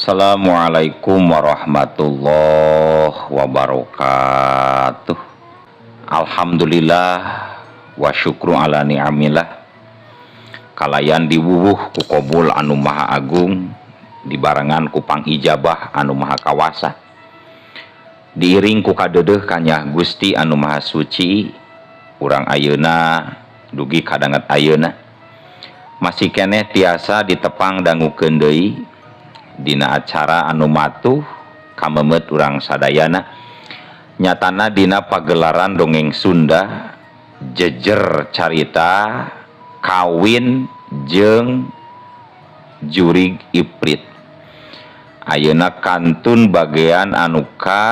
Assalamualaikum warahmatullahi wabarakatuh. Alhamdulillah wa syukru ala ni'amillah. Kalayan diwuwuh ku kobul anu maha agung, dibarengan ku pangijabah anu maha kawasa, diiring ku kadeudeuh kanyah Gusti anu maha suci. Urang ayeuna dugi kadanget ayeuna masih keneh tiasa ditepang dangukeun deui dina acara anu matuh kamemet urang sadayana, nyatana dina pagelaran dongeng Sunda Jejer Carita Kawin jeung Jurig Iprit. Ayeuna kantun bagian anu ka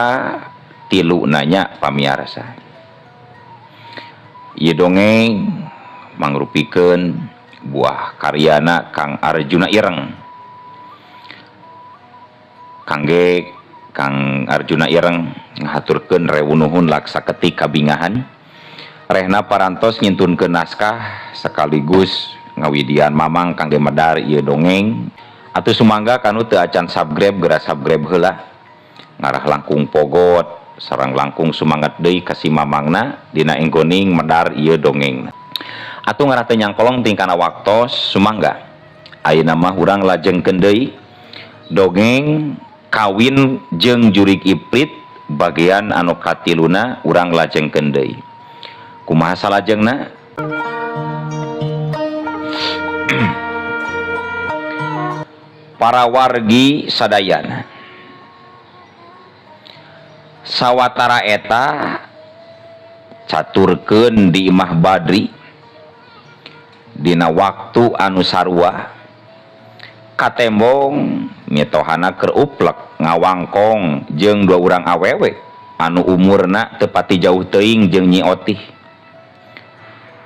tilu nanya pamiarsa. Ieu dongeng mangrupikeun buah karyana Kang Arjuna Ireng. Kangge Kang Arjuna Ireng ngahaturkeun rewu nuhun laksa ketik kabingahan rehna parantos ngintunkeun naskah sekaligus ngawidian mamang kangge medar ieu dongeng. Atuh sumangga kanu teu acan subscribe geura subscribe heula, ngarah langkung pogot sareng langkung sumanget deui ka si mamangna dina enggoning medar ieu dongeng. Atuh ngarah teu nyangkolong tingkana waktos, sumangga ayeuna mah urang lajengkeun deui dongeng Kawin jeung Jurig Iprit bagian anu katiluna urang lajengkeun deui. Kumaha salajengna? Para wargi sadayana, sawatara eta caturkeun di Imah Badri dina waktu anu sarua katembong mitohana keur uplek ngawangkong jeung dua urang awewe anu umurna teu pati jauh teuing jeung Nyi Otih.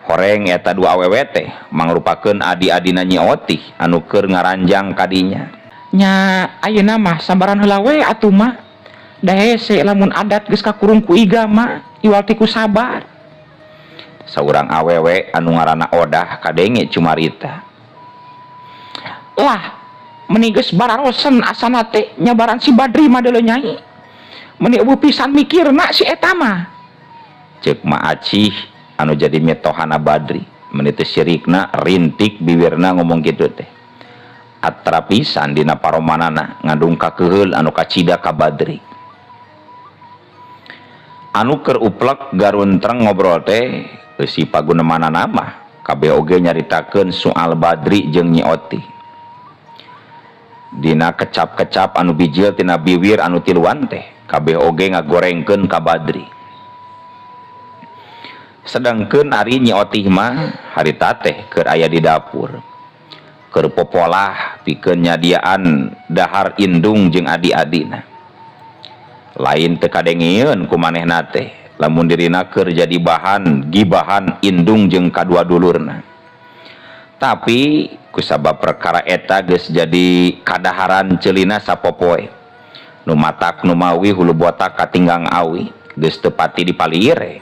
Horeng eta dua awewe teh mangrupakeun adi-adina Nyi Otih anu keur ngaranjang kadinya. Nya ayeuna mah sabaran heula we atuh mah. Da hese lamun adat geus kakurung ku iga mah iwal ti ku sabar. Saurang awewe anu ngaranna Odah kadenge cumarita. Lah meni geus bararosen asana teh nyabaran si Badri mah deuleu nyai. Meni eueuh pisan mikirna si eta mah. Ceuk Ma Acih anu jadi mitohana Badri meni teu sirikna rintik biwirna ngomong kitu teh. Atra pisan dina paromanana ngandung kakeheul anu kacida ka Badri. Anu keur uplek garuntreng ngobrol teh eusi pagunemanana mah kabeh oge nyaritakeun soal Badri jeung Nyi Otih. Dina kecap-kecap anu bijil tina biwir anu tiluan teh kabeh oge ngagorengkeun ka Badri. Sedangkeun ari Nyi Otih mah harita teh keur aya di dapur, keur popolah pikeun nyadiaan dahar indung jeung adi-adina. Lain teu kadengeun ku manehna teh lamun dirina keur jadi bahan gibahan indung jeung kadua dulurna. Tapi kusabab perkara eta geus jadi kadaharan ceulina sapopoe, nu matak nu mawi hulu botak katinggang awi geus teu pati dipalire.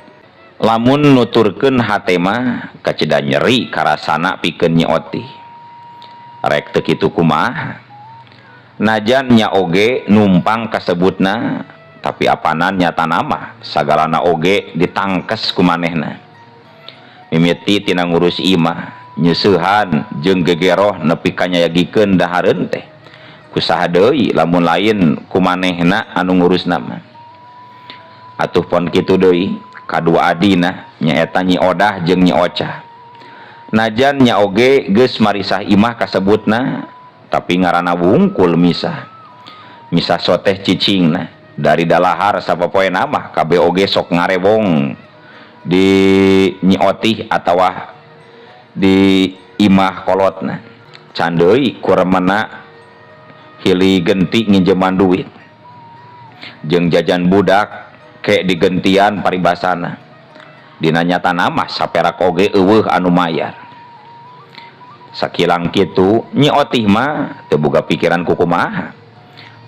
Lamun nuturkeun hate mah kacida nyeri karasana pikeun Nyi Otih. Rek teu kitu kumaha? Najan nya oge numpang kasebutna, tapi apanan nyatana mah sagalana oge ditangkes ku manehna. Mimiti tina ngurus imah, nyeusehan jeung gegeroh nepi ka nyayagikeun dahareun teh. Kusaha deui lamun lain ku manehna anu ngurusna mah. Atuh pon kitu deui kadua adina nyaeta Nyi Odah jeung Nyi Ocah. Najan nya oge geus marisah imah kasebutna, tapi ngaranna wungkul misah. Misah soteh cicingna dari dalahar sapopoena mah kabeh oge sok ngarewong di Nyi Otih atawa di imah kolotna. Can deui kuremena hili genti nginjeman duit jeung jajan budak ke digentian paribasana. Dina nyatana mah saperak oge eueuh anu mayar. Sakilang kitu Nyi Otih mah teu boga pikiran kukumaha.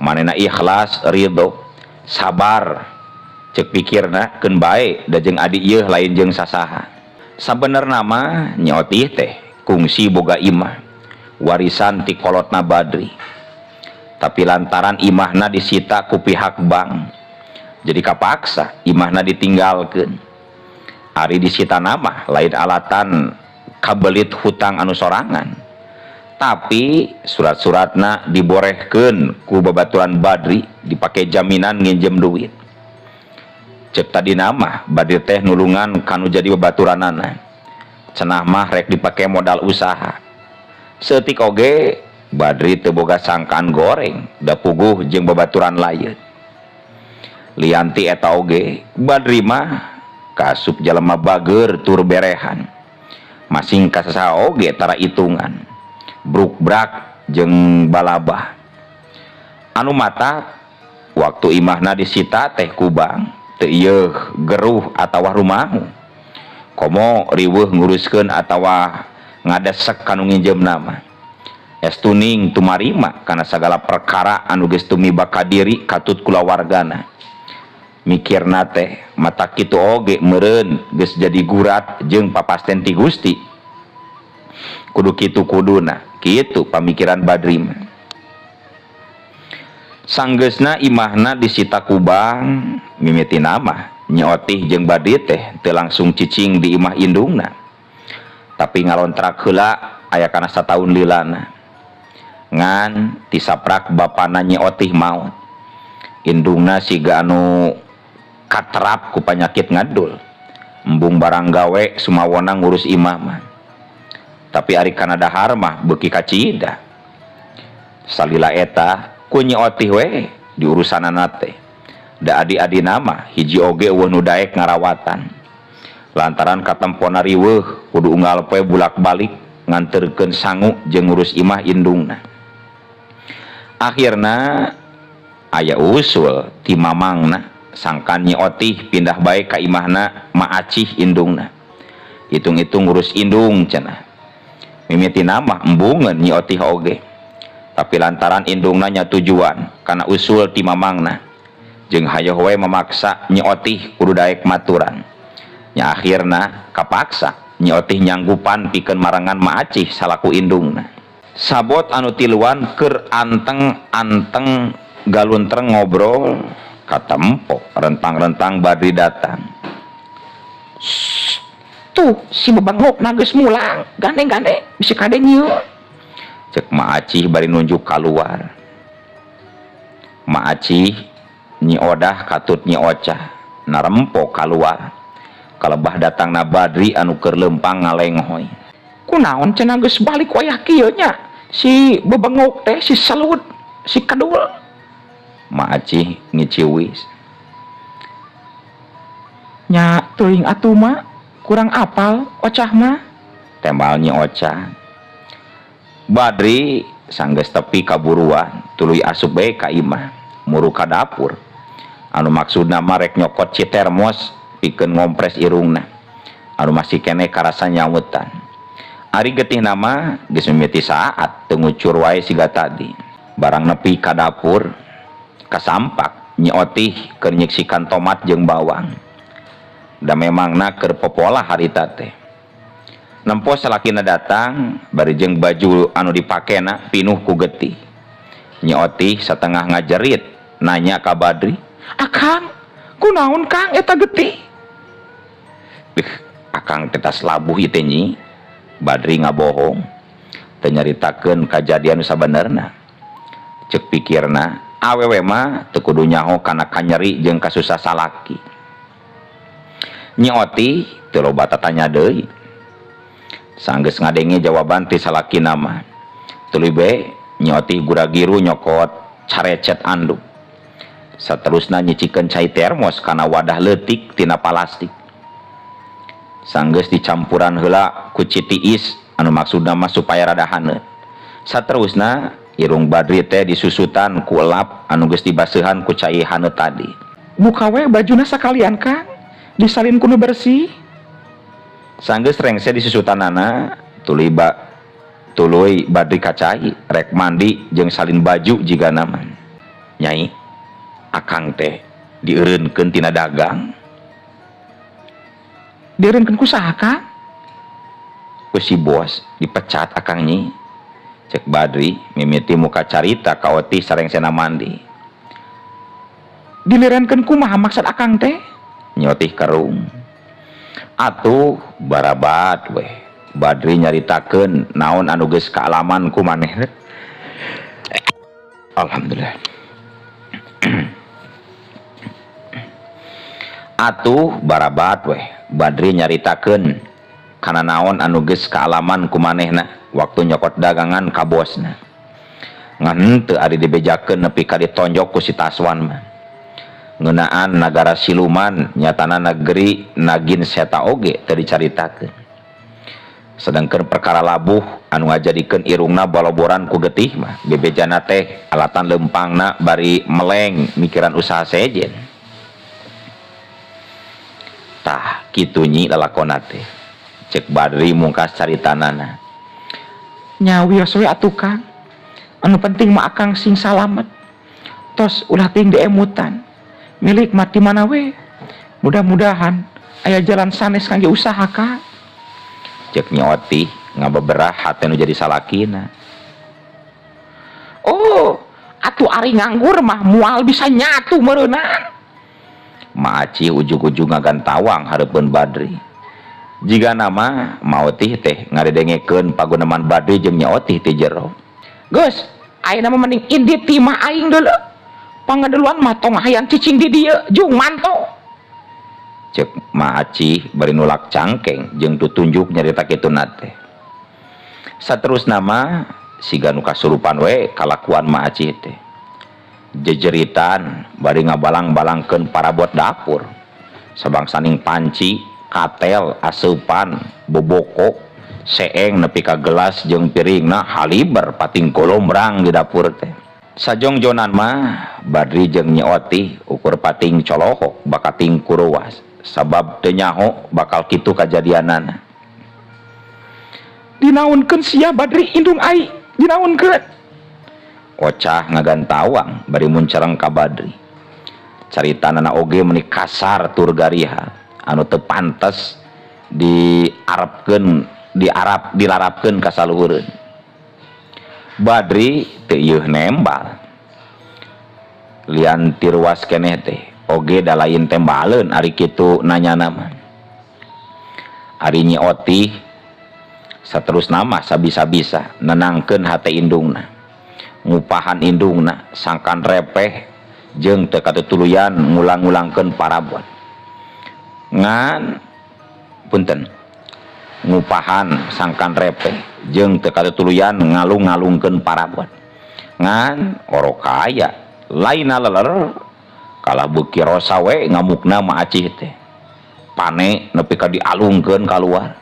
Manehna ikhlas, ridho, sabar ceuk pikirna keun bae da jeung adi ieu lain jeung sasaha. Sabenerna mah Nyi Otih teh kungsi boga imah warisan ti kolotna Badri. Tapi lantaran imahna disita ku pihak bank, jadi kapaksa imahna ditinggalkeun. Ari disita mah lain alatan kabelit hutang anu sorangan, tapi surat-suratna diborehkeun ku babaturan Badri, dipake jaminan nginjem duit. Cek tadi nama Badri teh nulungan kanu jadi babaturanana, cenah mah rek dipake modal usaha. Saeutik oge Badri teu boga sangkaan goreng, da puguh jeung babaturan lain. Lian ti eta oge, Badri mah kasup jalema bager tur berehan, masing ka sasaha oge tara itungan, brukbrak jeung balabah. Anu mata waktu imahna disita teh ku bank teu ieuh geruh atawa rumahu, komo riweuh nguruskeun atawa ngadesek kanu nginjeumna mah. Estuning tumarima kana sagala perkara anu geus tumiba ka diri katut kulawargana. Mikirna teh mata kitu oge meureun geus jadi gurat jeung papasten ti Gusti, kudu kitu kuduna. Kitu pamikiran Badri mah. Sanggeusna imahna disita ku bank, mimitina mah Nyi Otih jeung Badri teh teu langsung cicing di imah indungna, tapi ngalontrak heula aya kana sataun lilana. Ngan tisaprak bapana Nyi Otih maot, indungna siga anu katerap ku panyakit ngadul, embung barang gawe sumawona ngurus imah mah. Tapi ari kana dahar mah beuki kacida. Salila eta ku Nyi Otih we diurusanana teh, da adi-adina mah hiji oge euweuh nu daek ngarawatan, lantaran katempona riweuh kudu unggal poe bulak-balik nganterkeun sangu jeung ngurus imah indungna. Akhirna aya usul ti mamangna sangkan Nyi Otih pindah bae ka imahna Ma Acih indungna, hitung-hitung ngurus indung cenah. Mimitina mah embungeun Nyi Otih oge, tapi lantaran indungna nyatujuan kana usul ti mamangna jeung hayoh we memaksa Nyi Otih kudu daek maturan nya, akhirna kapaksa Nyi Otih nyanggupan pikeun marengan Ma Acih salaku indungna. Sabot anu tiluan keur anteng-anteng galuntreng ngobrol, katempo rentang-rentang Badri datang. Tuh si bebengok geus mulang, gandeng-gandeng bisi kadeng ieu. Cek Ma Acih bari nunjuk kaluar. Ma Acih, Nyi Odah katut Nyi Ocah narempo kaluar kalebah datangna Badri anu keur leumpang ngalenghoy. Kunaon cenah geus balik wayah kieu nya si bebengok teh, si salut, si kedul? Ma Acih ngiciwis. Nya teuing atuh ma, kurang apal Ocah mah, tembal Nyi Ocah. Badri sanggeus tepi kaburuan tuluy asup bae ka imah, muru ka dapur anu maksudna mah rek nyokot ci termos pikeun ngompres irungna anu masih keneh karasa nyawutan. Ari getihna mah geus mimiti saat teu ngucur wae siga tadi. Barang nepi ka dapur, kasampak Nyi Otih keur nyiksikan tomat jeung bawang, da memangna keur popolah harita teh. Nempo salakina datang bari jeung baju anu dipakena pinuh ku getih, Nyi Otih satengah ngajerit nanya ka Badri, "Akang, kunaon Kang eta getih?" "Deh, akang teh tas labuh ieu teh, Nyi." Badri ngabohong, teu nyaritakeun kajadian nu sabenerna. Cek pikirna awewe mah teu kudu nyaho kana kanyeri jeung kasusah salaki. Nyi Otih teu loba tatanya deui. Sanggeus ngadenge jawaban ti salakina mah, tuluy bae Nyi Otih gura-giru nyokot carecet anduk. Saterusna nyicikeun cai termos kana wadah leutik tina palastik. Sanggeus dicampuran heula ku citiis anu maksudna mah supaya rada haneut. Saterusna irung Badri teh disusutan ku elap anu geus dibaseuhan ku cai haneut tadi. "Buka we bajuna sakalian Kang, disalin ku nu bersih." Sanggeus rengse disusutanana, tuluy Badri kacai rek mandi jeung salin baju jigana mah. "Nyai, akang teh dieureunkeun tina dagang." "Dieureunkeun ku saha Kang?" "Ku si bos, dipecat akang, Nyi." Cek Badri mimiti muka carita ka Otih sarengsena mandi. Dilirenkeun kumaha maksud akang teh? Nyi Otih kerung. Atuh barabat weh. Badri nyaritakeun naon anu geus kaalaman ku manehna. Alhamdulillah. Atuh barabat weh. Badri nyaritakeun kana naon anu geus kaalaman ku manehna waktu nyokot dagangan ka bosna. Ngan henteu ari dibejakeun nepi ka ditonjok ku si Taswan mah. Ngeunaan nagara siluman nyatana negeri nagin seta oge teu dicaritakeun. Sedangkan perkara labuh anu ngajadikeun irungna baloboran ku getih mah bebejana teh alatan lempangna bari meleng mikiran usaha sejen. Tah kitu nyi lalakona teh. Cek Badri mungkas caritanana. Nya wios we atuh Kang. Anu penting mah akang sing salamet. Tos ulah teuing diemutan. Milik mati mana we. Mudah-mudahan aya jalan sanes kangge usaha Kang. Cek Nyi Otih ngabeberah hate nu jadi salakina. Oh, atuh ari nganggur mah moal bisa nyatu meureunana. Ma Acih ujug-ujug ngagantawang hareupeun Badri. Jiga nama Ma Otih teh ngaredengekeun paguneman Badri jeung Nyi Otih ti jero. Geus, ayeuna mah mending indit ti imah aing deuleu. Pangadeluan mah tong hayang cicing di dieu, jung manto. Cek Ma Acih bari nulak cangkeng jeung tutunjuk nyarita kituna teh. Saterusna mah siga nu kasurupan we kalakuan Ma Acih teh. Jejeritan bari ngabalang-balangkeun parabot dapur. Sabangsaning panci, katel, aseupan, boboko, seeng nepi ka gelas jeung piringna haliber pating golombrang di dapur teh. Sajongjonan mah Badri jeung Nyi Otih ukur pating colohok bakating kuruas sabab teu nyaho bakal kitu kajadianana. Dinaunkeun sia Badri indung ai, dinaunkeun. Ocah ngagantawang bari muncereng ka Badri. Caritanana oge meuni kasar tur gariha anu teu pantes diarepkeun, diarap, dilarapkeun ka saluhureun. Badri teu ieuh nembal. Lian tiruas keneh teh oge da lain tembaleun ari kitu nanyana mah. Ari Nyi Otih saterusna mah sabisa-bisa nenangkeun hate indungna. Ngupahan indungna sangkan repeh jeung teu katutuluyan ngulang-ngulangkeun parabot. Ngan punten ngupahan sangkan repeh jeung teu katutuluyan ngalung-ngalungkeun parabot. Ngan orokaya lain leler kalah beuki rosa we ngamukna Ma Acih teh. Pane nepi ka dialungkeun kaluar.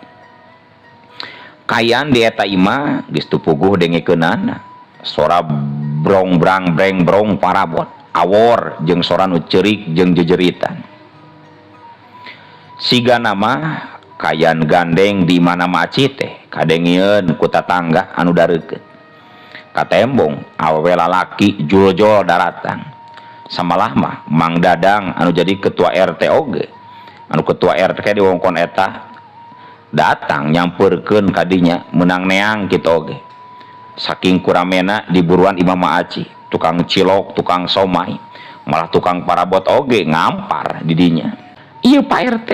Kayan di eta imah geus teu puguh dengekeunana. Sora brong brang breng brong parabot awor jeung sora nu ceurik jeung jejeritan. Siga nama kayan gandeng di mana Ma Acih teh kadengieun ku tatangga anu dareukeut. Katembong awewe lalaki juljol daratang. Samalah mah Mang Dadang anu jadi ketua RT oge. Anu ketua RT di wongkon eta datang nyamperkeun kadinya meunang neang kitu oge. Saking kuramena di buruan imah Ma Acih, tukang cilok, tukang somai, malah tukang parabot oge ngampar di dinya. Iya Pak RT.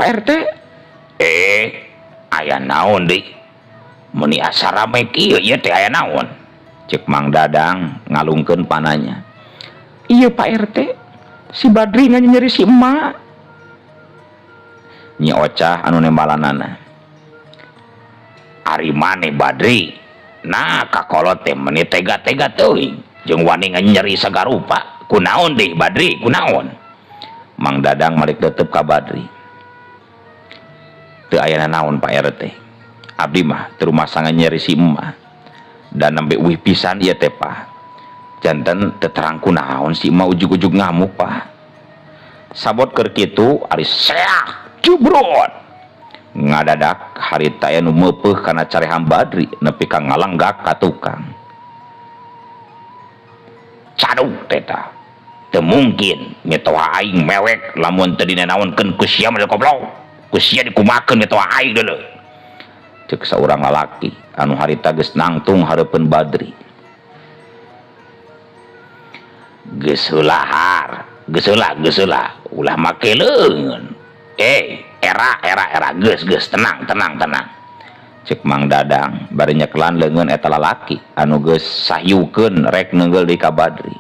Pak RT? Aya naon deui? Meuni asa rame kieu ieu teh aya naon? Cek Mang Dadang ngalungkeun pananya. Iya Pak RT, si Badri nganyeri si emak. Nyi Ocah anu nembalanana. Ari mane Badri? Nah kakolot teh meuni tega-tega teuing jeung wani nganyeri sagarupa. Kunaon deui Badri? Kunaon? Mang Dadang malik tetep ka Badri. Teu aya naon Pak RT. Abdi mah teu rumasa nganyeri si emak. Dan nembe uih pisan ieu teh Pak. Janten teu terang kunaon si emak ujug-ujug ngamuk Pak. Sabot keur kitu ari seak jubrot. Ngadadak harita aya nu meupeuh kana carehan Badri nepi ka ngalenggak ka tukang. Caduk teh tah. Teu mungkin mitoha aing mewek lamun teu dinenaonkeun ku sia mah goblok. Ku sia dikumakeun mitoha aing deuleu. Cek saurang lalaki anu harita geus nangtung hareupeun Badri. Geus heula har, geus heula, geus heula, ulah make leungeun. Era era era geus geus tenang tenang tenang. Cek Mang Dadang bari nyekelan leungeun eta lalaki anu geus sahyukeun rek neunggeul deui ka Badri.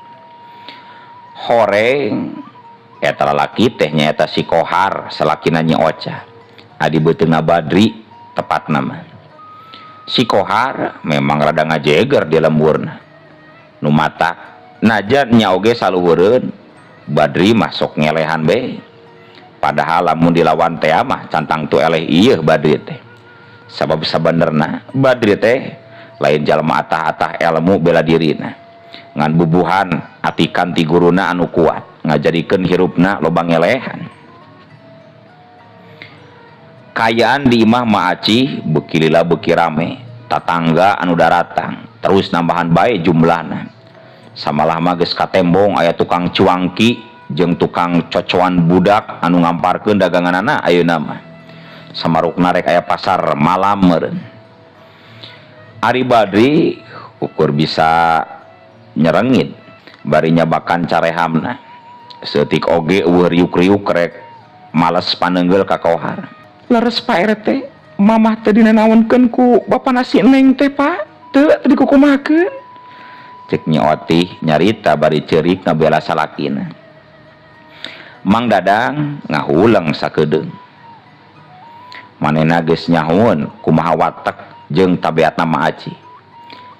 Horeng eta lalaki teh nyaeta si Kohar salakina Nyi Oca. Adi beuteungna Badri tepat nama. Si Kohar memang rada ngajeger di lemburna. Nu matak najan nya oge saluhureun Badri mah sok ngelehan be. Padahal lamun dilawan teh mah cantang tu eleh ieu Badri teh. Sabab sabenerna Badri teh lain jalma atah-atah ilmu bela dirina. Ngan bubuhan atikan ti guruna anu kuat ngajadikeun hirupna loba ngelehan. Kayaan di imah Ma Acih beuki lila beuki rame, tatangga anu daratang terus nambahan bae jumlahna. Samalah mah geus katembong aya tukang cuangki jeung tukang cocoan budak anu ngamparkeun daganganana ayeuna mah. Samarukna rek aya pasar malam meureun. Ari Badri ukur bisa nyerengit bari nyabakan carehamna. Seutik oge eueuh riuk-riuk rek males paneunggeul ka Kohar. Leres Pak RT, mamah teh dinanaonkeun ku bapa nasi neng teh Pak, teu teu dikukumakeun. Cek Nyi Otih nyarita bari ceurik ngabela salakina. Mang Dadang ngahuleng sakedeung. Manehna geus nyahoeun kumaha watek jeung tabeatna Ma Acih.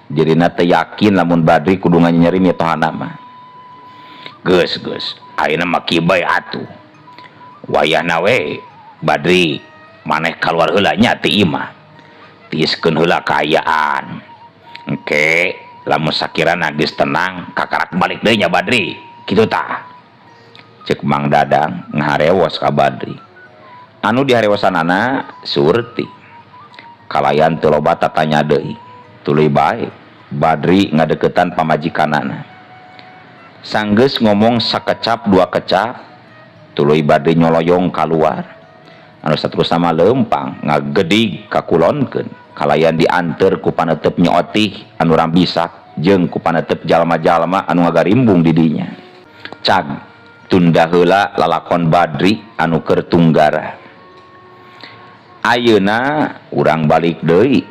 Dirina teu yakin lamun Badri kudu nganyeri mitohana mah. Geus geus, ayeuna mah kieu bae atuh. Wayahna we Badri maneh kaluar heula nya ti imah. Tiiskeun heula kaayaan. Engke lamun sakirana geus tenang kakarak balik deui nya Badri. Kitu tah. Cek Mang Dadang ngaharewos ka Badri. Anu diharewosanana Surti. Kalayan teu loba tatanya deui. Tuluy bae Badri ngadeukeutan pamajikanana. Sanggeus ngomong sakecap dua kecap, tuluy Badri nyoloyong kaluar. Anu saterusna mah leumpang ngagedig kakulonkeun. Kalayan dianteur ku panetep Nyi Otih anu rambisak jeung ku panetep jalma-jalma anu ngagarimbung di dinya. Cag tunda heula lalakon Badri anu keur tunggara. Ayeuna urang balik deui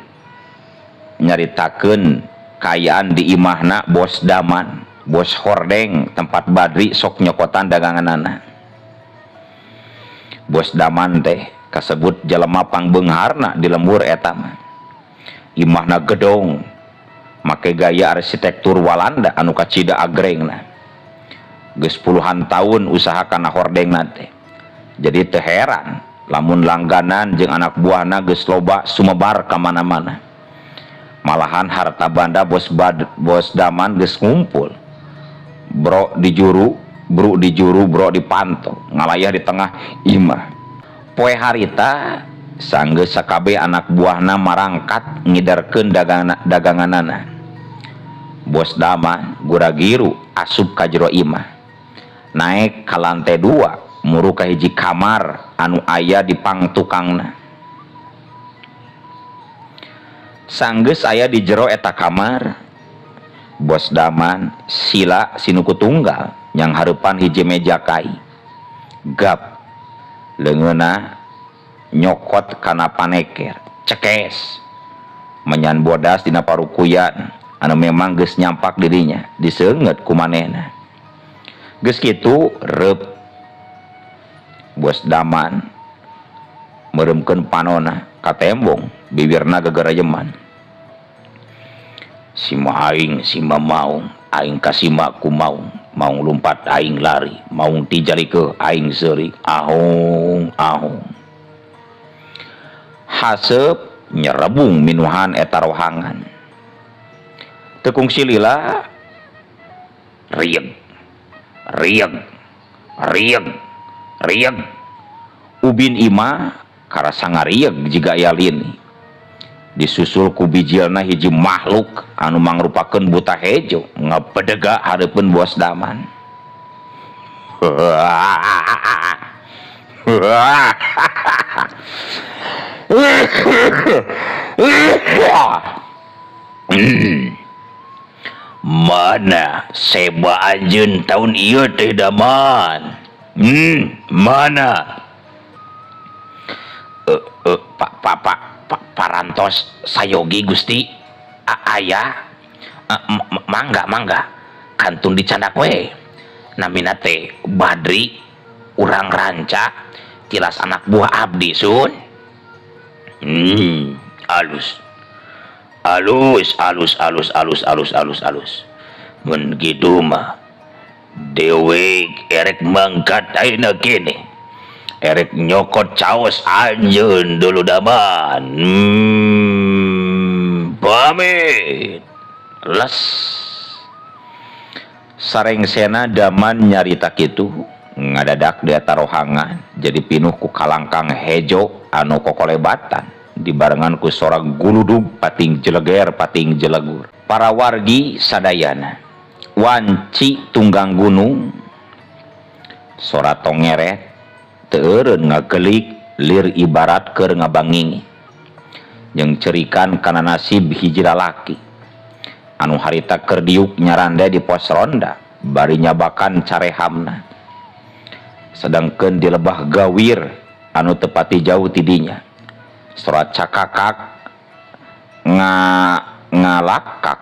nyaritakeun kaayaan di imahna Bos Daman, bos hordeng tempat Badri sok nyokotan daganganana. Bos Daman teh kasebut jelema pangbeungharna di lembur eta mah. Imahna gedong make gaya arsitektur Walanda anu kacida agrengna. Geus puluhan tahun usaha kana hordengna teh. Jadi teu heran lamun langganan jeung anak buahna geus loba sumebar ka mana-mana. Malahan harta banda bos Daman geus ngumpul. Bro di juru, bro di juru, bro di panto, ngalayah di tengah imah. Poe harita sanggeus sakabeh anak buahna marangkat ngiderkeun daganganana. Bos Daman guragiru asup ka jero imah. Naek ka lantai 2 muru ka hiji kamar anu aya di pangtukangna. Sanggeus aya di jero eta kamar, Bos Daman sila sinuku tunggal yang hareupan hiji meja kai. Gap leungeunna nyokot kana paneker, cekes menyan bodas dina parukuyan anu memang geus nyampak dirinya diseungeut ku manehna. Geus kitu reup Bos Daman meureumkeun panona ka tembong, bibirna gegerejeman. Sima aing sima maung, aing kasima ku maung, maung lumpat aing lari, maung tijalikeun aing seuri, ahung ahung. Haseup nyerebung minuhan eta rohangan. Teu kungsi lila rieg rieg rieg rieg. Ubin imah karasa ngarieg jiga aya lini. Disusul ku bijilna hiji makhluk anu mangrupakeun buta hejo ngabedega hareupeun Bos Daman. Mana seba anjeun taun ieu teh Daman? Mana? Pak pak pak parantos sayogi Gusti aya mangga mangga kantun dicandak we namina teh Badri urang Ranca tilas anak buah abdi sun. Alus alus alus alus alus alus alus alus mun kitu mah dewek erek mangkat ayeuna keneh erek nyokot caos anjeun dulu Daman. Pamit les sarengsena Daman nyarita kitu ngadadak di tarohangan jadi pinuh ku kalangkang hejo anu kokolebatan dibarengan ku sora guludug pating jeleger pating jelegur. Para wargi sadayana wanci tunggang gunung sora tongeret teu eureun ngagelik lir ibarat keur ngabangingi jeung cerikan kana nasib hiji lalaki anu harita keur diuk nyaranda di pos ronda bari nyabakan carehamna sedangkeun di lebah gawir anu tepati jauh tidinya sora cakakak ngalakak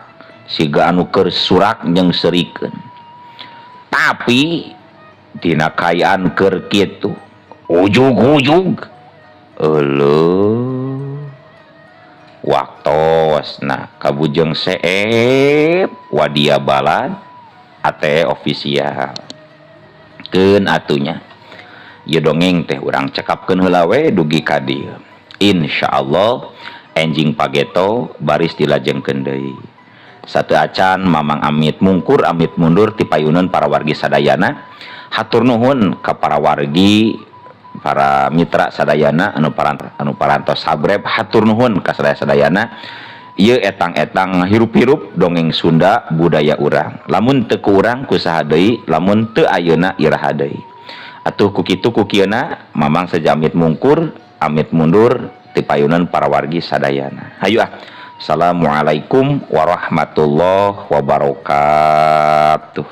siga anu keur surak jeung seurikeun tapi dina kaayaan keur kitu ujug-ujug euleuh waktosna kabujeng seep wadia balad ATE official keun atunya ieu dongeng teh urang cekapkeun heula we dugi ka dieu. Insyaallah enjing pageto baris dilajengkeun deui. Satu acan Mamang amit mungkur amit mundur ti payuneun para wargi sadayana. Hatur nuhun ka para wargi para mitra sadayana anu parantos sabreb hatur nuhun ka sadaya-sadayana. Ieu etang-etang hirup-hirup dongeng Sunda budaya urang. Lamun teu ku urang ku saha deui, lamun teu ayeuna iraha deui. Atuh ku kitu ku kieuna Mamang sejamit mungkur amit mundur ti payuneun para wargi sadayana. Hayu ah. Assalamualaikum warahmatullahi wabarakatuh.